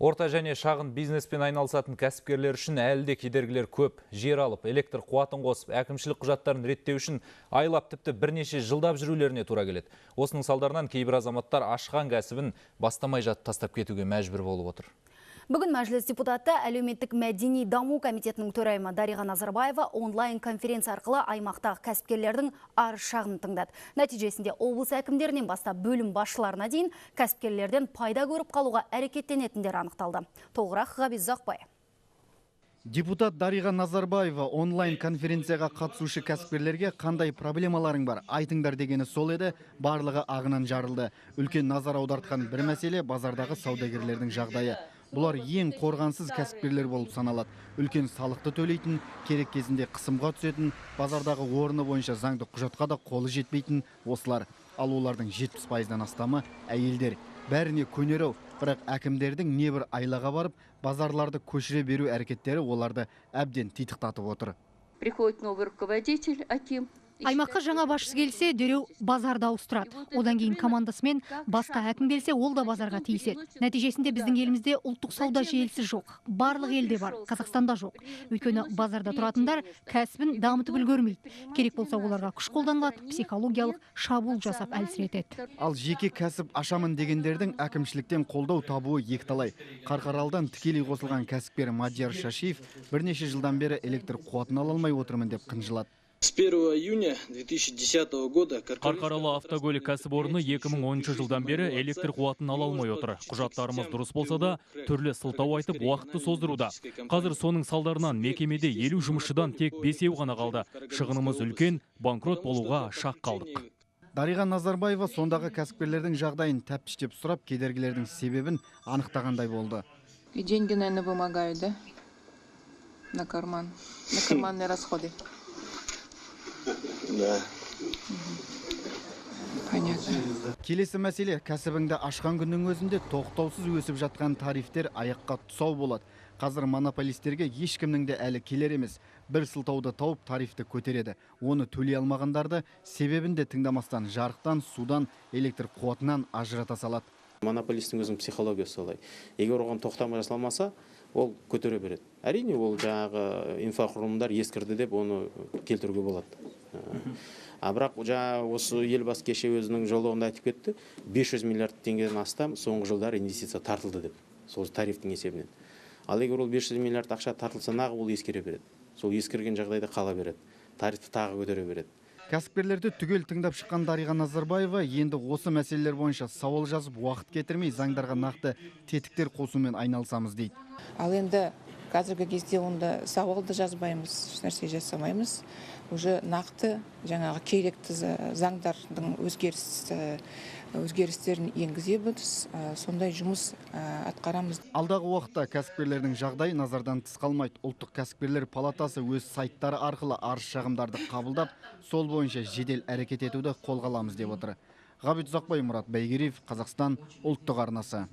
Орта және шағын бизнеспен айналысатын кәсіпкерлер үшін әлі де кедергілер көп. Жер алып, электр қуатын қосып, әкімшілік құжаттарын реттеу үшін айлап, тіпті бірнеше жылдап жүрулеріне тура келеді. Осының салдарынан кейбір азаматтар ашқан кәсібін бастамай жатып тастап кетуге мәжбүр болып отыр. Бүгін Мәжіліс депутаты, әлеуметтік мәдени даму комитетінің төрайымы Дариға Назарбаева онлайн конференция арқылы аймақтағы кәсіпкерлердің арыз шағымын тыңдады. Нәтижесінде облыс әкімдерінен бастап бөлім басшыларына дейін кәсіпкерлерден пайда көріп қалуға әрекеттенетіндер анықталды. Толығырақ Ғабит Ұзақбай. Депутат Дариға Назарбаева онлайн конференцияға қатысушы кәсіпкерлерге қандай проблемаларың бар, айтыңдар дегені сол еді, барлығы ағынан жарылды. Үлкен назар аудартқан бір мәселе — базардағы саудагерлердің жағдайы. Бұлар ең қорғансыз кәсіпкерлер болып саналады. Үлкен салықты төлейтін, керек кезінде қысымға түсетін, базардағы орны бойынша заңды құжатқа да қолы жетпейтін осылар. Ал олардың 70%-дан астамы әйелдер. Бәріне көнер ау, бірақ әкімдердің небір айлаға барып, базарларды көшіре беру әрекеттері оларды әбден титықтатып отыр. Приходит новый руководитель, аким. Аймаққа жаңа басшы келсе, дереу базарды ауыстырады. Одан кейін командасымен басқа әкім келсе, ол да базарға тиіседі. Нәтижесінде біздің елімізде ұлттық сауда желісі жоқ. Барлық елде бар, Қазақстанда жоқ. Өйткені базарда тұратындар кәсібін дамытып үлгермейді. Керек болса, оларға күш қолданылады, психологиялық шабуыл жасап әлсіретеді. Ал жеке кәсіп ашамын дегендердің әкімшіліктен қолдау табуы екіталай. Қарқаралыдан тікелей қосылған кәсіпкер Мадияр Шашиев бірнеше жылдан бері электр қуатын ала алмай отырмын деп қынжылады. С 1 июня 2010 года Қарқаралы автокөлік кәсіпорны 2010 жылдан бері электр қуатын ала алмай отыр. Құжаттарымыз дұрыс болса да, түрлі сылтау айтып, уақытты создыруда. Қазір соның салдарынан мекемеде 50 жұмысшыдан тек бесеу ғана қалды. Шығынымыз үлкен, банкрот болуға шақ қалдық. Дариға Назарбаева сондағы кәсіпкерлердің жағдайын тәптіштеп сұрап, кедергілердің себебін анықтағандай болды. И деньги, наверное, вымогают, да? На карман, на карманные расходы. Да. Понятно. Келесі мәселе: кәсібіңді ашқан күннің өзінде тоқтаусыз өсіп жатқан тарифтер аяққа тұсау болады. Қазір монополистерге ешкімнің де әлі келер емес. Бір сылтауды тауып, тарифті көтереді. Оны төлей алмағандарды себебін де тыңдамастан жарықтан, судан, электр қуатынан ажырата салады. Монополисттің өзінің психологиясы солай. Егер оған тоқтама жасалмаса, ол көтере береді. Әрине, ол жаңағы инфрақұрылымдар ескірді деп оны келтіруге болады. А бірақ жаңа осы Елбасы кеше өзінің жолдауында айтып кетті, 500 миллиард теңгеден астам соңғы жылдары инвестиция тартылды деп, сол тарифтің есебінен. Ал егер ол 500 миллиард ақша тартылса, нағы ол ескере береді. Сол ескірген жағдайда қала береді. Тарифті тағы көтере береді. Кәсіпкерлерді түгел тыңдап шыққан Дариға Назарбаева енді осы мәселелер бойынша сауал жазып, уақыт кетірмей, заңдарға нақты тетіктер қосумен айналысамыз дейді. Ал енді қазіргі кезде онда сауал да жазбаймыз, ешнәрсе жасамаймыз. Уже нақты жаңағы керекті заңдардың өзгерістерін енгіземіз, сондай жұмыс атқарамыз. Алдағы уақытта кәсіпкерлердің жағдайы назардан тыс қалмайды. Ұлттық кәсіпкерлер палатасы өз сайттары арқылы арыз шағымдарды қабылдап, сол бойынша жедел әрекет етуді қолға аламыз деп отыр. Ғабит Ұзақбай, Мұрат Бәйгереев, Қазақстан ұлттық арнасы.